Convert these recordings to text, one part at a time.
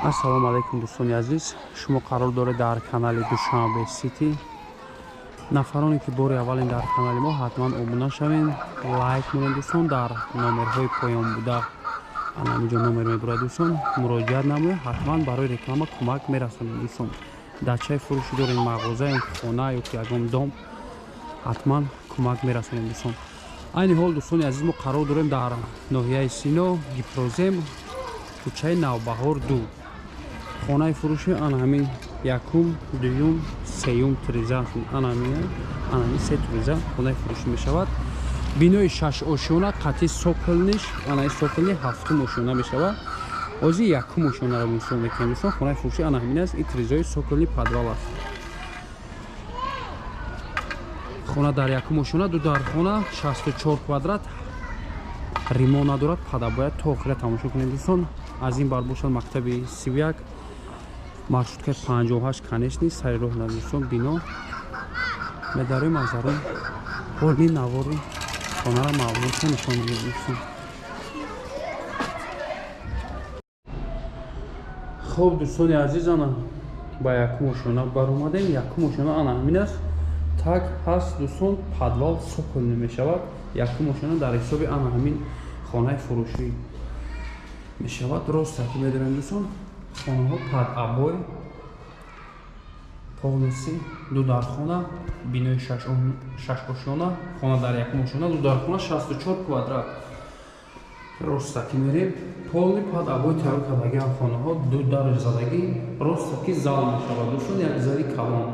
Ассалому алайкум, дӯстони азиз. Шумо қарор доред дар канали Душанбе Сити. Нафароне ки бори аввалин дар канали мо, ҳатман обуна шавед, лайк монед, дӯстон. Дар номерҳои поён буда, ана ҳаминҷо номер мебурад, дӯстон, муроҷиат намоед, ҳатман барои реклама кӯмак мерасонем, дӯстон. Дачаи фурӯшӣ дорем, мағоза ё хона ё ки ягон дом, ҳатман кӯмак мерасонем, дӯстон. Айни ҳол, дӯстони азиз, мо қарор дорем дар ноҳияи Сино, Гипрозем, кӯчаи Навбаҳор 2. Хонаи фурӯшӣ ана ҳамин якум, дуюм, сеюм триза, ана ҳамин се триза хонаи фурӯшӣ мешавад. Бинои шашошёна, қатъи соколниш, анаи соколни ҳафтум ошёна мешавад. Ҳозир якум ошёнаро мисол мекунем, дӯстон. Хонаи фурӯшӣ ана ҳамин аст. Ин тризои соколни подвал аст. Хона дар якум ошёна, ду дархона, 64 квадрат, ремонт надорад, падабояд то охира тамошо кунем, дӯстон. Аз ин бар бошад мактаби 31, маршруткаи 58, конечный, сари роҳ на, дӯстон. Бино медароем, аз дарун ҳоли навори хонаро маълумотро нишон медиҳем, дӯстон. Хоб, дӯстони азиз, ана ба якум ошёна баромадем. Якум ошёна ана ҳамин аст. Так ҳаст, дӯстон, подвал сокольный мешавад. Якум ошёна дар ҳисоби ана ҳамин хонаи фурӯшӣ мешавад. Рост таки медорем, дӯстон. Хонаҳо под обой полностью, ду дархона, бинои шашошёна, хона дар якум ошёна, ду дархона, 64 квадрат. Ростаки мерем, полный под обой тайёр кардагиам хонаҳо, ду дар задагӣ. Ростаки зал мешавад, дӯстон, як зали калон.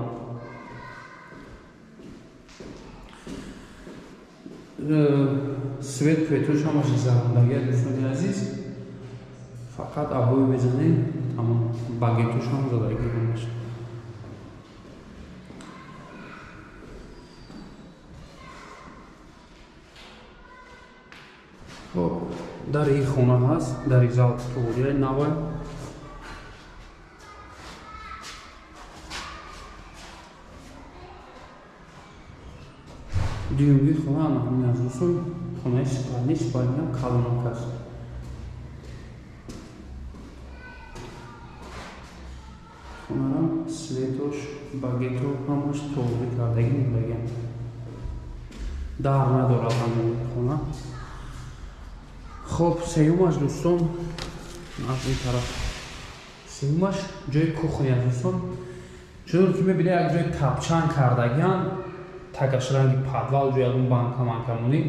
Свет пветош ҳамаш зарондагия, дӯстони азиз. Фақат обой мезанем, тамом. Багетош ҳам задагӣ ҳамаш. Хоб, дари хона ҳаст, дари зал туғрияи навай. Дуюмги хона ана ҳамин аст, дӯстон. Хонаи спальни, спальниам калонак аст. Хонарам светош, багето ҳамаш тоғрӣ кардагӣ мондагиам. Дар надорад ҳамин хона. Хоб, сеюмаш, дӯстон, аз ин тараф сеюмаш ҷои кухня, дӯстон. Чунон ки мебинед, як ҷои тапчан кардагиам, тагаш ранги подвал, ҷои ягон банка манкамонӣ.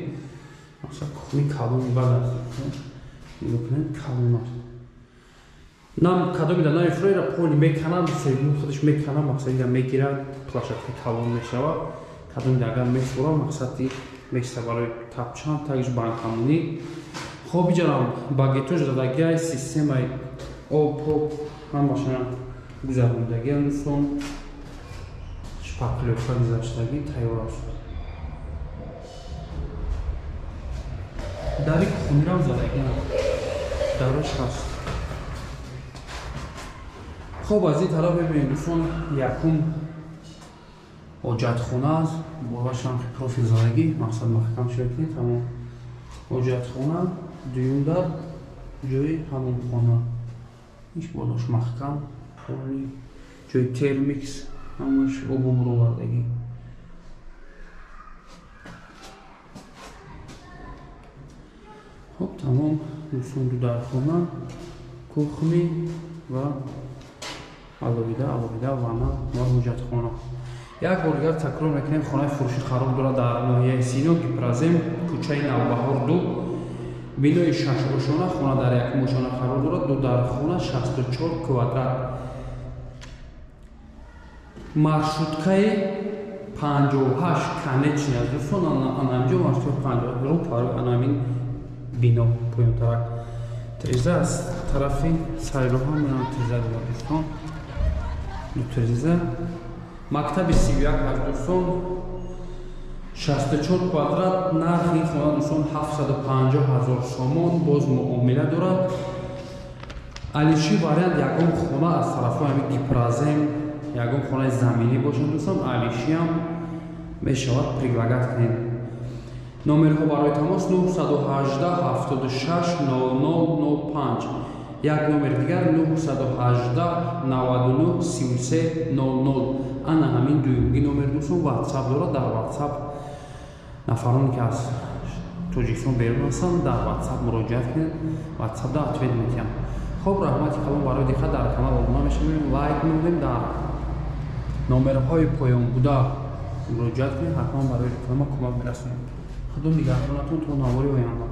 Масалан, кухни калони бад аст, нигоҳ кунед, калон аст. Нам кадомида намефурӯяра, поли меканам, сеюм худаш меканам, мақсад ида мегирад, площадка калон мешавад. Кадомида агар мефурам, мақсади места барои тапчан, тагиш банкамонӣ. Хоб, иҷарам багетош задагиай, системаи об поб ҳамашана гузарондагиам, дӯстон. Шпаклёвка гузаштагӣ, тайёр аст. Дари кухонирам задагиам, дараш ҳаст. Хоб, аз ин тараф мебинем, дӯстон, якум ҳоҷатхона аст. Болашам профил задагӣ, мақсад маҳкам шуда, тамом. Ҳоҷатхона, дуюм дар ҷои ҳамомхона, иш болош маҳкам, поли ҷои термикс, ҳамаш обу буровардагӣ. Хоб, тамом, дӯстон. Ду дархона, кухни ва алоҳида алоҳида ванна ва ҳоҷатхона. Як бор дигар такрор мекунем, хонаи фурӯшӣ қарор дорад дар ноҳияи Сино, Гипрозем, кӯчаи Навбаҳор 2, бинои шашошона, хона дар якум ошёна қарор дорад, ду дархона, 64 квадрат. Маршруткаи 58 конечный аст, дӯстон. Ана ҳаминҷо маршрутка 58 рӯ парои ана ҳамин бино поёнтарак. Триза аз тарафи сари роҳам менам, триза дорад, дӯстон, ду триза. Мактаби 31 аст, дӯстон. 64 квадрат. Нархи ин хона, дӯстон, 750 ҳазор сомон, боз муомила дорад. Алиши вариант, ягон хона аз тарафҳои ҳамин Гипрозем, ягон хонаи заминӣ бошад, дӯстон, алишиам мешавад, предлагать кунед. Номерҳо барои тамос 918 76 00 05. Як номер дигар 918 99 33 00. Ана ҳамин дуюмги номер, дӯстон, WhatsApp дорад. Дар WhatsApp нафароне, ки аз Тоҷикистон берун ҳастанд, дар WhatsApp муроҷиат кунед, WhatsApp да ответ метиҳам. Хоб, раҳмати калон барои диққат. Дар канал обуна мешавем, лайк мемонем, дар номерҳои поёнбуда муроҷиат кунед, ҳатман барои реклама кӯмак мерасонем. Худо нигаҳбонатон то навори оянда.